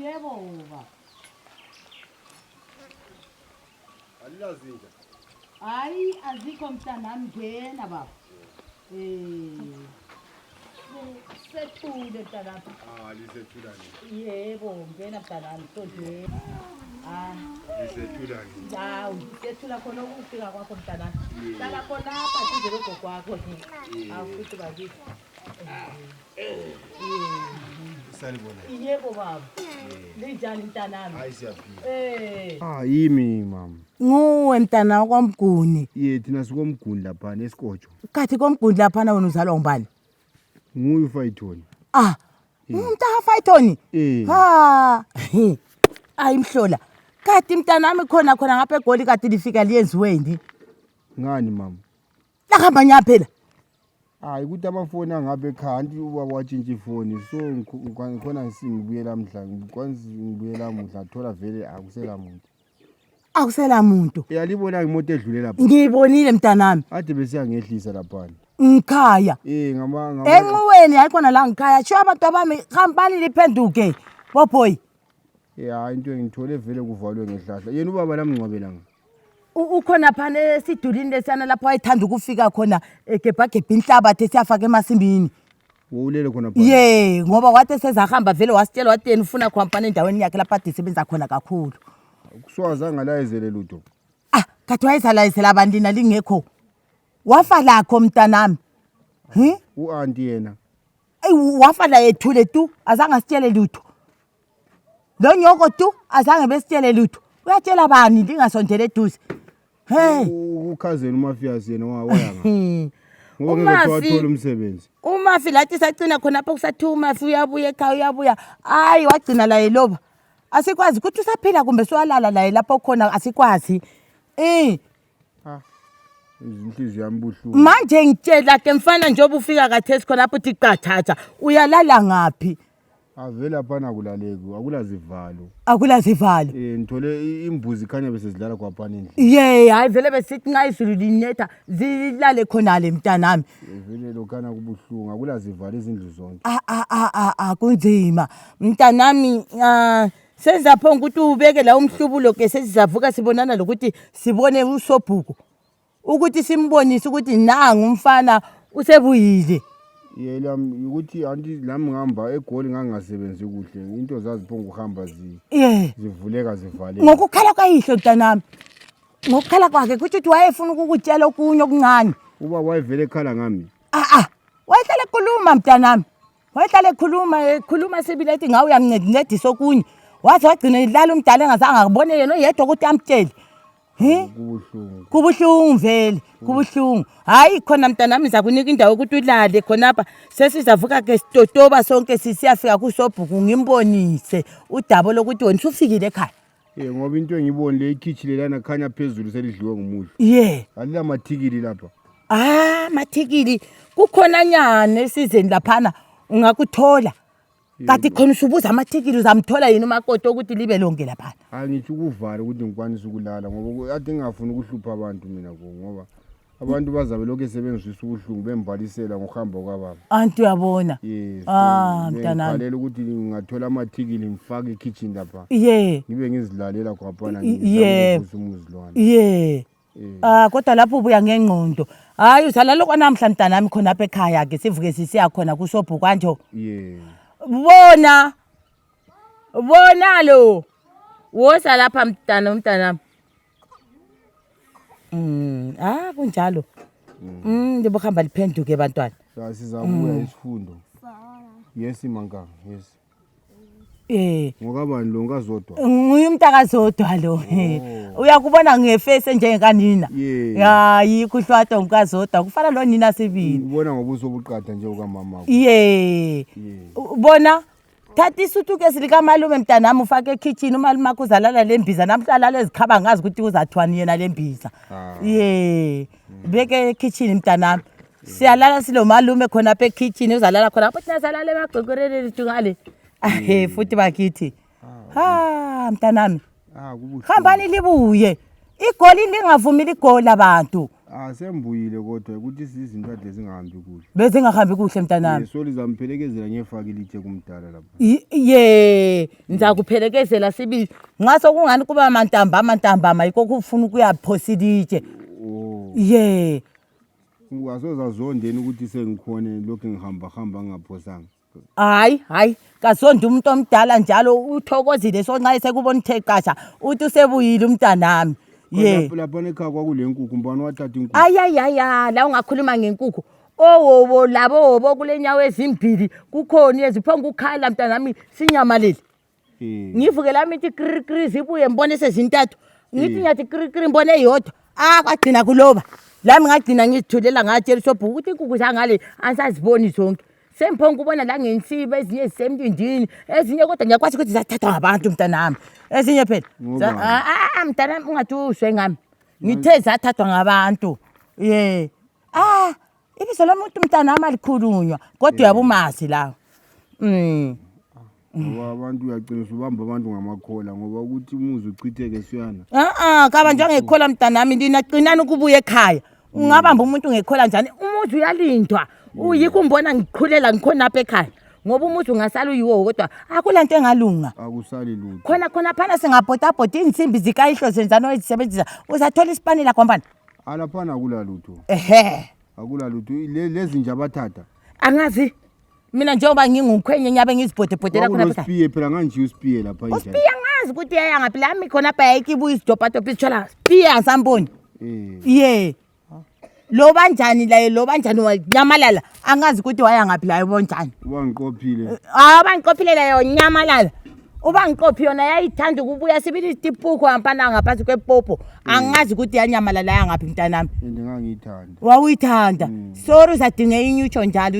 Yebo baba. Alilazinja. Hayi azikho mntanami ngena baba. Sethule mntanami. Lisethula nini? Yebo ngena mntanami sonke. Lisethula nini? Hawu sethula khona ukufika kwakho mntanami. Hlala khona apha duze logogo kwakho. Awufuthi bakithi. Salibona. Yebo baba. Linjani mntanami? Hayi siyaphila. Yimi mama. Nguwe mntana kwaMguni. Thina sikomguni lapha nesikhojo. Kathi komguni lapha wena uzalwa ngubani? Nguye uFayithoni. Umntaka Fayithoni? Ayimhlola. Kathi mntanami khona ngapha eGoli kade lifika liyenziweni. Ngani mama? Lahamba nya phela. Ukuthi amafoni angabe ekhaya anti ubaba watshintsha ifoni so khona ngibuyela mhla ngibuyela muhla thola vele akusela muntu. Akusela muntu. Yalibona imoto edlule lapha. Ngiyibonile mntanami. Ade besiyangehlisa lapha. Ngikhaya. Enqiweni hayi khona la ngikhaya. Sho abantu abami khambani liphenduke. Boboy. Into engithole vele kuvalwe ngehlahla. Yena ubaba lamngcwabela nga. Ukhona phana esidulini lesana lapho ayithanda ukufika khona egebhagebha inhlabathi esiyafaka emasimbini. Wulele khona phana. Ngoba wathi sezahamba vele wasitshela wathi yena ufuna khwampana endaweni yakhe lapha adisebenza khona kakhulu. Kuswaza ngalayezele lutho. Kathi wayezalayezela abantu lina lingekho. Wafa lakho mntanami. Uanti yena. Wafa la ethule tu azange asitshele lutho. Lo nyoko tu azange besitshele lutho. Uyatshela bani lingasondele eduze. Ukhazeni uMafias yena wayanga. Ngoba ngizothola umsebenzi. Umafi lathi sacina khona apho kusathi uMafi uyabuya ekhaya uyabuya. Hayi wagcina la eloba. Asikwazi ukuthi usaphila kumbe swalala la lapho khona asikwazi. Izinhliziyo yami buhlungu. Manje ngitshela ke mfana njengoba ufika kathesi khona apho uthi qathatha uyalala ngapi? Avela phana akulaleki akulazivalo. Akulazivalo. Ngithole imbuzi khanya bese zidlala kwaphana endlini. Hayi vele besithi nxa izulu linetha zilale khona le mntanami. Vele lokhana kubuhlungu akulazivalo izindlu zonke. Kunzima. Mntanami sezaphonga ukuthi ubeke la umhlubulo ke sesizavuka sibonana lokuthi sibone usobhuku. Ukuthi simbonise ukuthi nanga umfana usebuyile. Yela ukuthi anti lami ngihamba eGoli ngangasebenzi kuhle into zaziphonga uhamba zivuleka zivale. Ngokukhala kwayihlo mntanami. Ngokukhala kwakhe kuthi wayefuna ukukutshela okunye okuncane. Uba wayevele ekhala ngami. Wayehlala ekhuluma mntanami. Wayehlala ekhuluma sibile ethi ngawe uyangincedisa okunye. Wathi wagcina idlala umdala engazange akubone yena oyedwa ukuthi amtshele. Kubuhlungu. Kubuhlungu vele, kubuhlungu. Hayi khona mntanami zakunika indawo ukuthi ulale khona apha. Sesizavuka ke sitotoba sonke sisiyafika kusobhuku ngimbonise udabo lokuthi wena usufikile ekhaya. Ngoba into engiboni le ikhichile lana khanya phezulu selidliwe ngumuhlo. Alila mathikili lapha. Mathikili kukhona nyane esizeni laphana ungakuthola. Kathi khona usubuza amathikili uzamthola yini umakoti ukuthi libe lonke lapha. Ngithi ukuvala ukuthi ngikwanise ukulala ngoba ade ngafuni ukuhlupha abantu mina ngoba abantu bazabe lokho esebenzisa ubuhlungu bembalisela ngokuhamba kwababa. Anti uyabona. Mntanami. Ngikhalela ukuthi ngingathola amathikili ngifake ekitchen lapha. Ngibe ngizilalela kwaphana ngizama umuzilwane. Kodwa lapho ubuya ngengqondo. Hayi uzalala kwanamhla mntanami khona apha ekhaya ke sivuke sisiya khona kusobhuku kanjalo. Bona lo woza lapha mntanami. Kunjalo. Ndibohamba liphenduke bantwana. Sizabuya isifundo. Yes manga, yes. Ngokabani lo ngazodwa? Nguye umntakazodwa lo. Uyakubona ngeface njengekanina. Hayi kuhlwathwa ngikazodwa kufana lo nina sibili. Ubona ngobuso obuqatha nje ukamama. Bona thatha isuthu ke silika malume mntanami ufake ekitchen umalume akho uzalala lembiza namhlala lezikhaba ngazi ukuthi uzathwani yena lembiza. Beke ekitchen mntanami. Siyalala silo malume khona apha ekitchen uzalala khona apho thina salala emagqekoreni litungale. Futhi bakithi. Mntanami. Kubuhlungu. Hambani libuye. Igoli lingavumile igoli abantu. Sembuyile kodwa ukuthi izinto ade zingahambi kuhle. Bezingahambi kuhle mntanami. So lizampelekezela ngefaki lithe kumdala lapha. Ye, ngizakuphelekezela sibili. Nxa sokungani kuba amantambama yikho kufuna ukuyaphosilitshe. Oh. Ye. Asozazondeni ukuthi sengikhona lokho ngihamba ngaphosanga. Hayi, kasonda umuntu omdala njalo uthokozile so nxa esekubona utheqasha uthi usebuyile umntanami. Ye. Lapha nekhaya kwakule nkukhu mbani wathatha inkukhu. Ayayaya, la ungakhuluma ngenkukhu. Owobo labo kulenyawo ezimbili kukhona eziphonga ukukhala mntanami sinyamalele. Ngivuke lami ithi krikri zibuye mbone sezintathu. Ngithi nyathi krikri mbone eyodwa. Kwagcina kuloba. Lami ngagcina ngizithulela ngatshela uShophu ukuthi inkukhu zangale ansaziboni zonke. Semphonga ubona la ngensiba ezinye ezisemndindini, ezinye kodwa ngiyakwazi ukuthi zathathwa ngabantu mntanami. Ezinye phela. Mntanami ungathi uswe ngami. Ngithe zathathwa ngabantu. Ye. Ibizo lomuntu mntanami alikhulunywa kodwa uyabumazi lawo. Ngoba abantu uyaqinisa ubamba abantu ngamakhola ngoba ukuthi umuzi uchitheke siyana. Kaba njengekhola mntanami ndinaqinana ukubuya ekhaya. Ungabamba umuntu ngekhola njani? Umuzi uyalindwa. Uyikho umbona ngikhulela ngikhona apha ekhaya. Ngoba umuzi ungasala uyiwo kodwa akulanto engalunga. Akusali lutho. Khona phana singabhota insimbi zikayihlo zenzano ezisebenzisa. Uzathola isipani la kwampana. Alaphana akula lutho. Akula lutho lezi nje abathatha. Angazi. Mina njengoba ngingumkhwenye nyabe ngizibhodebhodela khona phela. Uspiye phela nganje uspiye lapha njani. Uspiye ngazi ukuthi yaya ngaphi lami khona apha yayikibu izidophadopa isithola. Spiye asamboni. Ye. Lo banjani wanyamalala angazi ukuthi waya ngaphi la yobonjani. Ubangiqophile. Bangiqophile la yonyamalala. Ubangiqophi yona yayithanda ukubuya sibili isitiphuko hampana ngaphansi kwepopo. Angazi ukuthi yanyamalala yaya ngaphi mntanami. Ngangiyithanda. Wawuyithanda. Sorry uzadinga inyutsho njalo